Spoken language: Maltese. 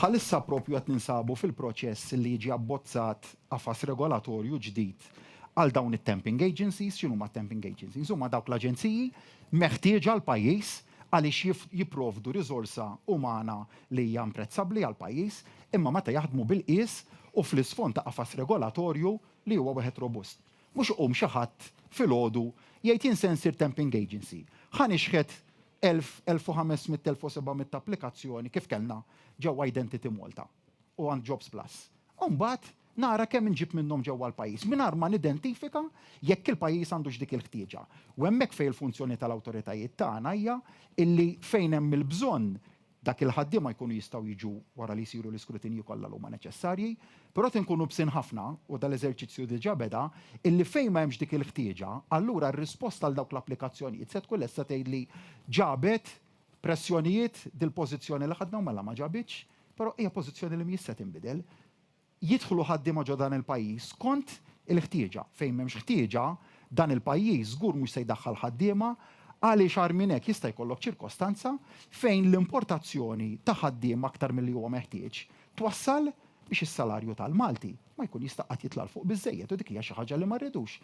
Bħalissa propju qed ninsabu fil-proċess li jiġi abbozzat qafas regolatorju ġdid għal dawn it-temping agencies. X'inhuma temping agencies? Huma dawk l-aġenziji meħtieġa l-pajjiż għaliex jipprovdu riżorsa umana li hija imprezzabbli għall-pajjiż, imma meta jaħdmu bil-qies u fl-isfond ta' qafas regolatorju li huwa wieħed robust. Mhux iqum xi ħadd filgħodu jgħid, "Jien se nsir temping agency. Ħa nixħet 1000, 1500, 1700 applikazzjoni kif kellna ġewwa Identity Malta u għand Jobs Plus. Mbagħad nara kemm inġib minnhom ġewwa l-pajjiż mingħajr ma nidentifika jekk il-pajjiż għandux dik il-ħtieġa." U hemmhekk fejn il-funzjoni tal-awtoritajiet tagħna hija illi fejn hemm il-bżonn, dak il-ħaddiema jkunu jistgħu jiġu wara li jsiru l-iskrutinju kollha li huma neċessarji, però tinkunu bsin ħafna, u dal-eżerċizzju diġà beda, illi fejn ma hemmx dik il-ħtieġa, allura r-risposta għal dawk l-applikazzjonijiet se tkun lesta tgħid li ġabet pressjonijiet dil-pożizzjoni li ħadna u mela ma ġabitx, però hija pożizzjoni li mhijiex se tinbidel. Jidħlu ħaddiema ġo dan il-pajjiż skont il-ħtieġa. Fejn m'hemmx ħtieġa, dan il-pajjiż żgur mhux se jdaħħal ħaddiema, għaliex agħar minn hekk jista' jkollok ċirkostanza fejn l-importazzjoni ta' ħaddiema aktar milli huwa meħtieġ twassal biex is-salarju tal-Malti ma jkun jista' qatt jitla' 'l fuq biżżejjed, u dik hija xi ħaġa li ma rridux.